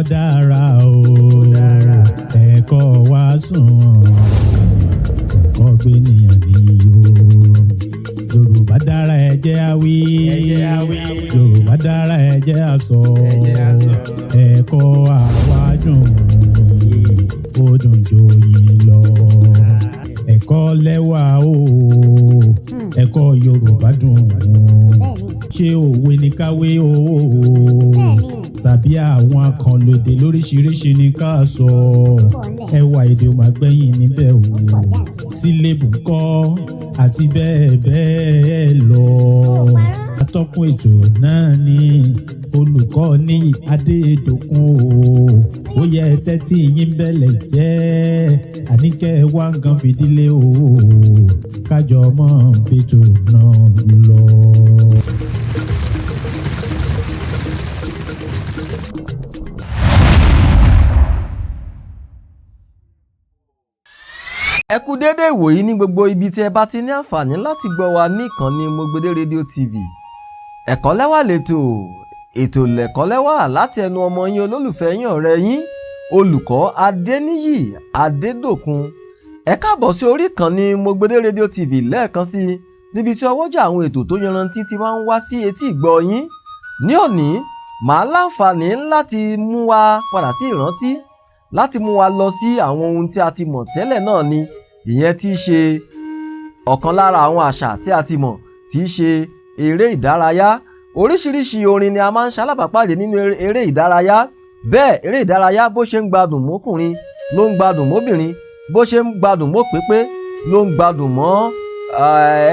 Ẹ̀kọ́ dára o, ẹ̀kọ́ wa sunwọ̀n, ẹ̀kọ́ gbénìyàn níyì o. Yorùbá dára, ẹ jẹ́ á wí. Yorùbá dára, ẹ jẹ́ á sọ. Ẹ̀kọ́ àwa dùn, ó dùn joyin lọ. Ẹ̀kọ́ lẹ́wà o, ẹ̀kọ́ Yorùbá dùn. Ṣé òwe ní káwé o, tàbí àwọn àkànlòdè lóríṣiríṣi ní ká sọ? Ẹwà èdè ò máa gbẹ̀yìn níbẹ̀ o, sílébù ńkọ́, àti bẹ́ẹ̀ bẹ́ẹ̀ lọ. Atọ́kùn ètò náà ni olùkọ́ ní Adédọ̀kun o. Ó yẹ tẹ́tí yín bẹ̀lẹ̀ jẹ́ àníkẹ́ wá nǹkan fìdílé o, kájọ mọ́ bẹ́tò náà lọ. Ẹ kú déédé ìwòyí ní gbogbo ibi tí ẹ bá ti ní àǹfààní láti gbọ́ wa ní ìkànnì Mogbede Rédíò TV. Ẹ̀kọ́ lẹ́wà lẹ́tọ̀, ètò lẹ̀kọ́ lẹ́wà láti ẹnu ọmọ yín, olólùfẹ́ yín, ọ̀rẹ́ yín, olùkọ́ Adéníyì Adédòkun. Ẹ káàbọ̀ sí orí ìkànnì Mogbede Rédíò TV lẹ́ẹ̀kan sí i, níbi tí ọwọ́jà àwọn ètò tó yanrantí ti máa ń wá sí etí ìgbọ́ yín. Ní òní, màá láǹfààní láti mú wa padà sí ìrántí, láti mú wa lọ sí àwọn ohun tí a ti mọ̀ tẹ́lẹ̀ náà ni, ìyẹn tí í ṣe ọ̀kan lára àwọn àṣà tí a ti mọ̀, tí í ṣe eré ìdárayá. Oríṣiríṣi orin ni a máa ń ṣalábàápàdé nínú eré ìdárayá. Bẹ́ẹ̀ eré ìdárayá, bó ṣe ń gbádùn mọ́kùnrin ló ń gbádùn mọ́bìnrin, bó ṣe ń gbádùn mọ́ pépé ló ń gbádùn mọ́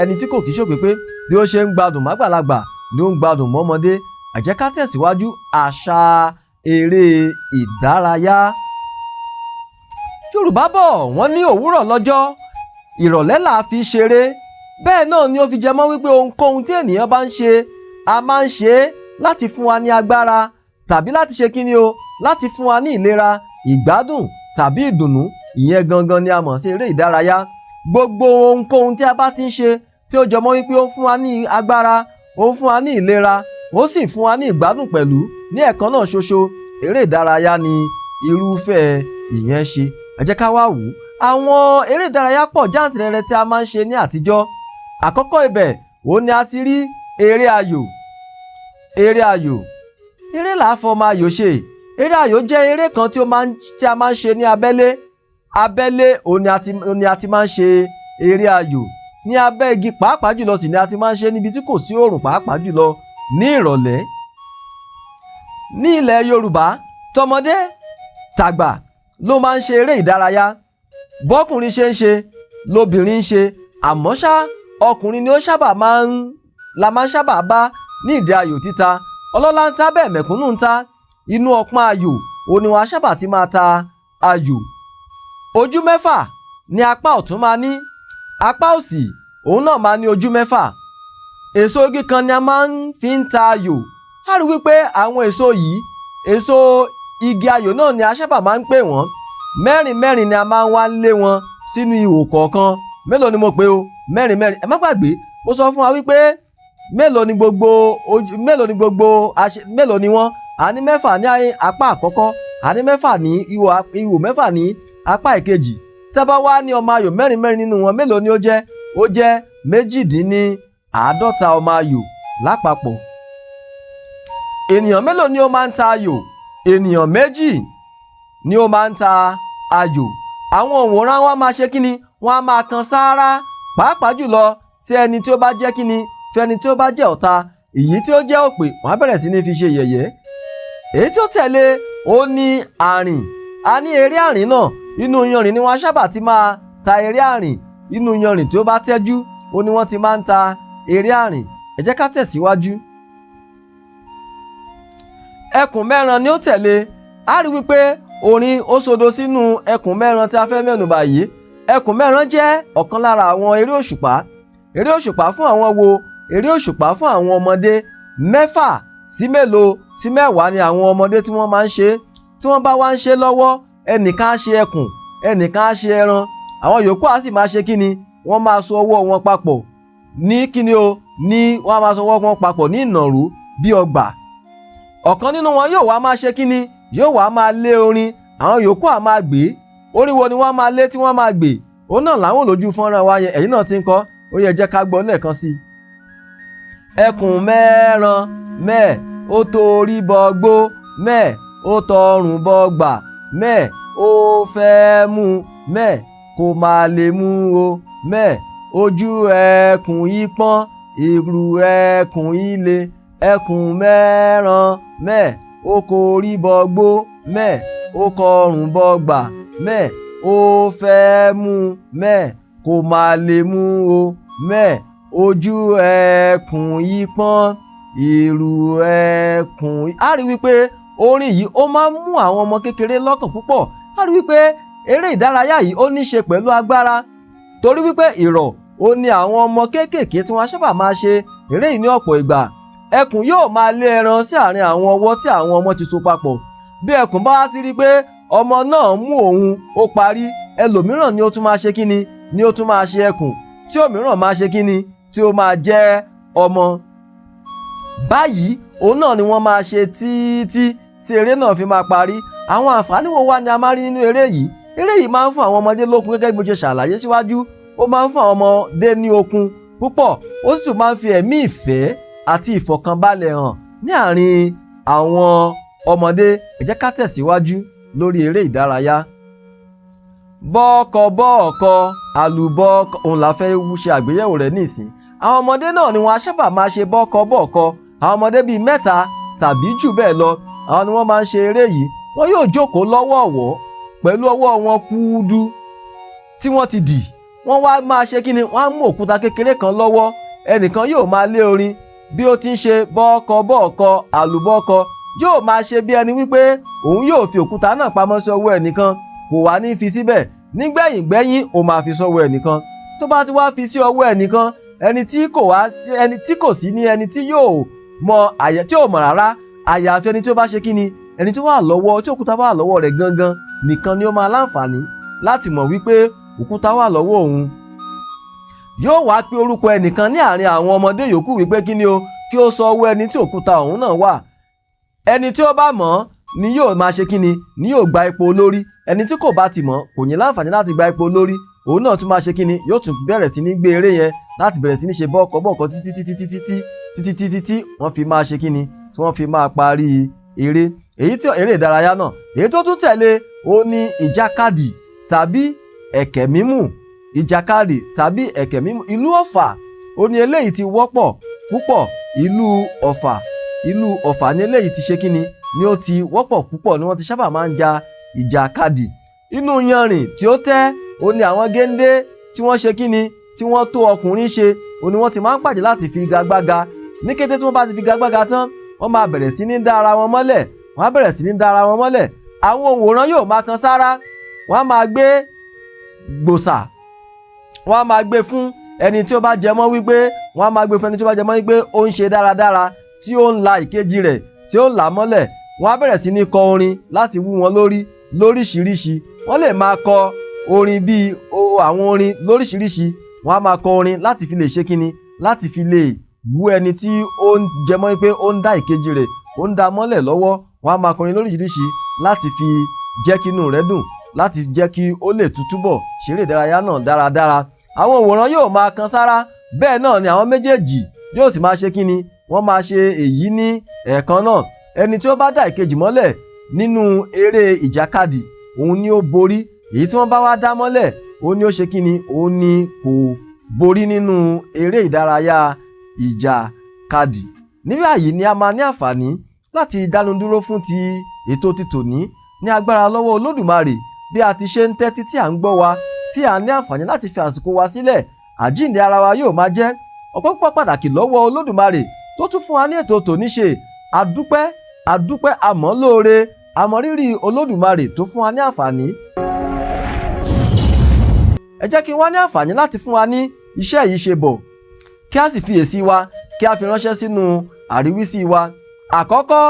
ẹni tí kò kí ṣòpépé, bí ó ṣe ń gbádùn mágbàlagbà ló ń gbádùn mọ́mọdé. Ẹ jẹ́ ká tẹ̀síwájú àṣà eré ìdárayá. Yorùbá bọ̀, wọ́n ní òwúrọ̀ lọ́jọ́, ìrọ̀lẹ́ là á fi ṣeré. Bẹ́ẹ̀ náà ni ó fi jẹ mọ́ wípé ohunkóhun tí ènìyàn bá ń ṣe, a máa ń ṣe é láti fún wa ní agbára tàbí láti ṣe kíni o, láti fún wa ní ìlera, ìgbádùn tàbí ìdùnnú. Ìyẹn gangan ni a mọ̀ sí eré ìdárayá. Gbogbo ohunkóhun tí a bá ti ń ṣe tí ó jọmọ́ wípé ó ń fún wa ní agbára, ó ń fún wa ní ìlera, ó sì fún wa ní ìgbádùn pẹ̀lú ní ẹ̀kan náà ṣoṣo, eré ìdárayá ni irúfẹ́ ìyẹn ṣe. Ẹ jẹ́ ká wá wò ó. Àwọn eré ìdárayá pọ̀ jáǹtìrẹrẹ tí a máa ń ṣe ní àtijọ́. Àkọ́kọ́ ibẹ̀ òun ni a ti rí eré ayò. Eré ayò, eré là á fọmọ ayò ṣe. Eré ayò jẹ́ eré kan tí a máa ń ṣe ní abẹ́lé. Abẹ́lé òun ni a ti máa ń ṣe eré ayò, ní abẹ́ igi pàápàá jùlọ sì ni a ti máa ń ṣe, níbi tí kò sí òòrùn, pàápàá jùlọ ní ìrọ̀lẹ́. Ní ilẹ̀ Yorùbá, tọmọdé tàgbà ló máa ń ṣe eré ìdárayá. Bọ́kùnrin ṣe ń ṣe lobìnrin ń ṣe, àmọ́ ṣá, ọkùnrin ni ó sábà máa ń la máa ń sábà bá ní ìdí ayò títa. Ọlọ́lá ń ta bẹ́ẹ̀, mẹ̀kúnnù ń ta. Inú ọpọ́n ayò òun ni wọ́n á sábà ti máa ta ayò. Ojú mẹ́fà ni apá ọ̀tún máa ní, apá òsì òun náà máa ní ojú mẹ́fà. Èso igi kan ni a máa ń fi ń ta ayò. A rí wípé àwọn èso yìí, èso igi ayò náà ni a sábà máa ń pè wọ́n. Mẹ́rin mẹ́rin ni a máa ń wá lé wọn sínú ihò kọ̀ọ̀kan. Mélòó ni mo pè o? Mẹ́rin mẹ́rin. Ẹ má gbàgbé, mo sọ fún wa wípé mélòó ni gbogbo ojú, mélòó ni gbogbo àṣẹ, mélòó ni wọ́n? A ní mẹ́fà ní apá àkọ́kọ́, a ní mẹ́fà ní ihò, mẹ́fà ní apá ìkejì. Tá bá wá ní ọmọ ayò mẹ́rin mẹ́rin nínú wọn, mélòó ni ó jẹ́? Ó jẹ́ 48 ọmọ ayò lápapọ̀. Ènìyàn mélòó ni ó máa ń ta ayò? Ènìyàn méjì ni ó máa ń ta ayò. Àwọn òǹwòran wa máa ṣe kíni? Wọ́n á máa kan sáárá, pàápàá jùlọ sí ẹni tí ó bá jẹ́ kíni, fẹ́ni tí ó bá jẹ́ ọ̀tá. Èyí tí ó jẹ́ òpè, wọ́n á bẹ̀rẹ̀ sí ní fi ṣe yẹ̀yẹ́. Èyí tí ó tẹ̀lé ó ní àrìn. A ní eré àrìn náà, inú yanrìn ni wọ́n sábà ti máa ta eré àrìn. Inú yanrìn tí ó bá tẹ́jú ó ní wọ́n ti máa ń ta eré àrìn. Ẹ jẹ́ ká tẹ̀síwájú. Ẹkùn mẹ́ran ni ó tẹ̀lé. A rí wípé orin ó sodo sínú ẹkùn mẹ́ran tí a fẹ́ mẹ́nubà yìí. Ẹkùn mẹ́ran jẹ́ ọ̀kan lára àwọn eré òṣùpá. Eré òṣùpá fún àwọn wo? Eré òṣùpá fún àwọn ọmọdé. 6 sí mélòó sí 10 ni àwọn ọmọdé tí wọ́n máa ń ṣe. Tí wọ́n bá wá ń ṣe lọ́wọ́, ẹnìkan á ṣe ẹkùn, ẹnìkan á ṣe ẹran, àwọn yòókù á sì máa ṣe kíni? Wọ́n máa so ọwọ́ wọn papọ̀ ní kíni o, ní wọ́n á máa so ọwọ́ wọn papọ̀ ní ìnàró bí ọgbà. Ọ̀kan nínú wọn yóò wá máa ṣe kíni? Yóò wá máa lé orin, àwọn yòókù á máa gbé. Orin wo ni wọ́n máa lé tí wọ́n máa gbé? Òun náà làwọn lójú fọ́nrán wa yẹn. Ẹ̀yin náà ti ń kọ́ ó yẹ, jẹ́ ká gbọ́ lẹ́ẹ̀kan sí i. Ẹkùn mẹ́ran mẹ́ẹ̀, ó torí bọgbó mẹ́ẹ̀, ó tọrùn bọgbà mẹ́ẹ̀, ó fẹ́ mú mẹ́ẹ̀, kò máa lè mú o mẹ́ẹ̀. Ojú ẹkùn yìí pọ́n, ìrù ẹkùn yìí le. Ẹkùn mẹ́ran mẹ́ẹ̀, ó korí bọgbó mẹ́ẹ̀, ó kọrùn bọgbà mẹ́ẹ̀, ó fẹ́ mú mẹ́ẹ̀, kò máa lè mú o mẹ́ẹ̀. Ojú ẹkùn yìí pọ́n, ìrù ẹkùn. A rí wípé orin yìí, ó máa ń mú àwọn ọmọ kékeré lọ́kàn púpọ̀. A rí wípé eré ìdárayá yìí, ó ní ṣe pẹ̀lú agbára, torí wípé ìrọ̀ ó ní àwọn ọmọ kéékèèké tí wọ́n sábà máa ṣe eré yìí ní ọ̀pọ̀ ìgbà. Ẹkùn yóò máa lé ẹran sí àárín àwọn ọwọ́ tí àwọn ọmọ ti so papọ̀. Bí ẹkùn bá wá ti rí pé ọmọ náà mú òun, ó parí. Ẹlòmíràn ni ó tún máa ṣe kíni, ni ó tún máa ṣe ẹkùn, tí òmíràn máa ṣe kíni, tí ó máa jẹ́ ọmọ. Báyìí òun náà ni wọ́n máa ṣe títí tí eré náà fi máa parí. Àwọn àǹfààní wo wá ni a máa rí nínú eré yìí? Eré yìí máa ń fún àwọn ọmọdé lókun. Gẹ́gẹ́ bí mo ṣe ṣàlàyé síwájú, ó máa ń fún àwọn ọmọdé ní okun púpọ̀, ó sì tún máa ń fi ẹ̀mí ìfẹ́ àti ìfọ̀kànbalẹ̀ hàn ní àárín àwọn ọmọdé. Ẹ jẹ́ ká tẹ̀síwájú lórí eré ìdárayá. Bọ́ọ̀kọ bọ́ọ̀kọ àlùbọ́ọ̀kọ, òun la fẹ́ ṣe àgbéyẹ̀wò rẹ̀ nísìn. Àwọn ọmọdé náà ni wọ́n á sábà máa ṣe bọ́ọ̀kọ bọ́ọ̀kọ. Àwọn ọmọdé bíi mẹ́ta tàbí jù bẹ́ẹ̀ lọ, àwọn ni wọ́n máa ń ṣe eré yìí. Wọ́n yóò jókòó lọ́wọ̀ọ̀wọ́ pẹ̀lú ọwọ́ wọn kúúdú tí wọ́n ti dì. Wọ́n wá máa ṣe kí ni? Wọ́n á mú òkúta kékeré kan lọ́wọ́. Ẹnìkan yóò máa lé orin bí ó ti ń ṣe bọ́ọ̀kọ bọ́ọ̀kọ àlùbọ́ọ̀kọ. Yóò máa ṣe bí ẹni wípé òun yóò fi òkúta náà pamọ́ sí ọwọ́ ẹnìkan, kò wá ní fi síbẹ̀. Nígbẹ̀yìn gbẹ́yìn, ó máa fi sọ́wọ́ ẹnìkan. Tó bá ti wá fi sí ọwọ́ ẹnìkan, ẹni tí kò wá, ẹni tí kò sí ní, ẹni tí yóò mọ àyà tí ò mọ̀ rárá, àyàfi ẹni tí ó bá ṣe kíni, ẹni tó wà lọ́wọ́, tí òkúta wà lọ́wọ́ rẹ̀ gangan nìkan ni ó máa láǹfààní láti mọ̀ wípé òkúta wà lọ́wọ́ òun. Yóò wá pe orúkọ ẹnìkan ní àárín àwọn ọmọdé yòókù wípé kí ni o, kí ó sọ ọwọ́ ẹni tí òkúta ọ̀hún náà wà. Ẹni tí ó bá mọ̀ ni yóò máa ṣe kíni, ni yóò gba ipò olórí. Ẹni tí kò bá ti mọ̀ kò ní láǹfààní láti gba ipò olórí. Òun náà tún máa ṣe kíni, yóò tún bẹ̀rẹ̀ sí ní gbé eré yẹn, láti bẹ̀rẹ̀ sí ní ṣe bọ́ọ̀kọ́ bọ́ọ̀kọ́ títí títí títí títí títí tí wọ́n fi máa ṣe kíni, tí wọ́n fi máa parí eré èyí tí eré ìdárayá náà. Èyí tó tún tẹ̀lé ó ní ìjàkadì tàbí ẹ̀kẹ́ mímù. Ìjàkadì tàbí ẹ̀kẹ́ mímù, ìlú Ọ̀fà ó ní eléyìí ti wọ́pọ̀ púpọ̀. Ìlú Ọ̀fà, ìlú Ọ̀fà ní eléyìí ti ṣe kíni, ni ó ti wọ́pọ̀ púpọ̀, ni wọ́n ti sábà máa ń ja ìjàkadì. Inú yanrìn tí ó tẹ́ ó ní àwọn géńdé tí wọ́n ṣe kíni, tí wọ́n tó ọkùnrin ṣe, ó ní wọ́n ti máa ń pàdé láti fi gagbága. Ní kété tí wọ́n bá ti fi gagbága tán, wọ́n máa bẹ̀rẹ̀ sí ní dá ara wọn mọ́lẹ̀. Wọ́n á bẹ̀rẹ̀ sí ní dá ara wọn mọ́lẹ̀. Àwọn òǹwòran yóò máa kan sára. Wọ́n á máa gbé gbòsà, wọ́n á máa gbé fún ẹni tí ó bá jẹ mọ́ wípé, wọ́n á máa gbé fún ẹni tí ó bá jẹ mọ́ wípé ó ń ṣe dáradára, tí ó ń la ìkejì rẹ̀, tí ó ń là á mọ́lẹ̀. Wọ́n á bẹ̀rẹ̀ sí ní kọ orin láti wú wọn lórí lóríṣiríṣi. Wọ́n lè máa kọ orin bíi àwọn orin lóríṣiríṣi. Wọ́n á máa kọ orin láti fi lè ṣe kíni, láti fi lè wú ẹni tí ó ń jẹmọ́ pé ó ń dá ìkejì rẹ̀, ó ń dá mọ́lẹ̀ lọ́wọ́. Wọ́n á máa kọrin lóríṣiríṣi láti fi jẹ́ kí inú rẹ̀ dùn, láti jẹ́ kí ó lè túbọ̀ ṣeré ìdárayá náà dáradára. Àwọn òǹwòran yóò máa kan sára. Bẹ́ẹ̀ náà ni àwọn méjèèjì yóò sì máa ṣe kíni, wọ́n máa ṣe èyí ní ẹ̀ẹ̀kan náà. Ẹni tí ó bá dá ìkejì mọ́lẹ̀ nínú eré ìjàkadì, òun ni ó borí. Èyí tí wọ́n bá wá dá mọ́lẹ̀, òun ni ó ṣe kíni, òun ni kò borí nínú eré ìdárayá ìjàkadì. Níbí àyè ni a máa ní àǹfààní láti dánu dúró fún ti ètò ti tòní. Ní agbára lọ́wọ́ Olódùmarè, bí a ti ṣe ń tẹ́tí tí à ń gbọ́ wa, tí à ń ní àǹfààní láti fi àsìkò wa sílẹ̀, àjíǹde ara wa yóò máa jẹ́. Ọpẹ́ púpọ̀ pàtàkì lọ́wọ́ Olódùmarè tó tún fún wa ní ètò tòní ṣe. Àdúpẹ́, àdúpẹ́, àmọ́ lóore, àmọ̀rírì Olódùmarè tó fún wa ní àǹfààní. Ẹ jẹ́ kí n wá ní àǹfààní láti fún wa ní iṣẹ́ yìí ṣe bọ̀, kí a sì fi èsì wa, kí a fi ránṣẹ́ sínú àríwísí wa. Àkọ́kọ́,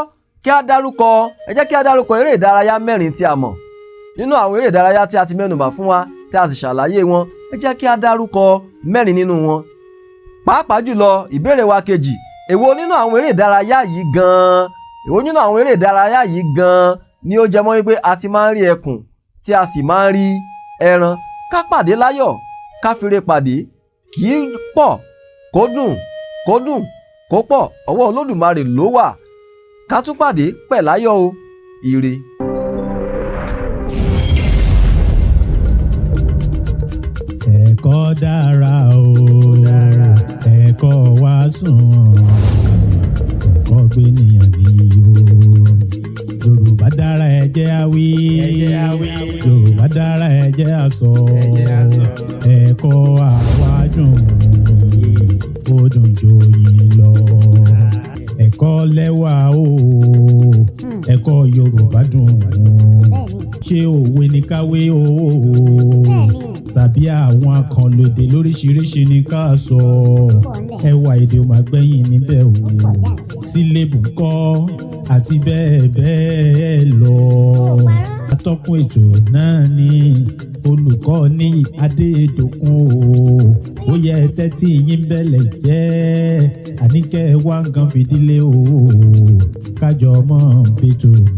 kí a dárúkọ, ẹ jẹ́ kí a dárúkọ eré ìdárayá mẹ́rin tí a mọ̀ nínú àwọn eré ìdárayá tí a ti mẹ́nubà fún wa, tí a sì ṣàlàyé wọn. Ẹ jẹ́ kí a dárúkọ mẹ́rin nínú wọn. Pàápàá jùlọ, ìbéèrè wa kejì: èwo nínú àwọn eré ìdárayá yìí gan-an, èwo nínú àwọn eré ìdárayá yìí gan-an ni ó jẹmọ́ wípé a ti máa ń rí ẹkùn tí a sì máa ń rí ẹran. Ká pàdé láyọ̀, ká fire pàdé. Kì í pọ̀ kó dùn, kó dùn kó pọ̀, ọwọ́ Olódùmarè ló wà. Ká tún pàdé pẹ̀láyọ̀ o, ire. Ẹ̀kọ́ dára o, ẹ̀kọ́ wa sunwọ̀n, ẹ̀kọ́ gbénìyàn níyì o. Yorùbá dára, ẹ jẹ́ á wí. Yorùbá dára, ẹ jẹ́ á sọ. Ẹ̀kọ́ àwa dùn, ó dùn jòyìn lọ. Ẹ̀kọ́ lẹ́wà o, ẹ̀kọ́ Yorùbá dùn. Ṣé òwe ni káwé o, tàbí àwọn àkànlò èdè lóríṣiríṣi ni ká sọ? Ẹwà èdè ò máa gbẹ̀yìn níbẹ̀ o, sílébù ńkọ́, àti bẹ́ẹ̀ bẹ́ẹ̀ lọ. Atọ́kùn ètò náà ni olùkọ́ ní Adédọ̀kun o. Ó yẹ tẹ́tí yín bẹ̀lẹ̀ jẹ́, àníkẹ́ wá nǹkan fìdílé o, kájọ mọ́ bẹ́tò lọ.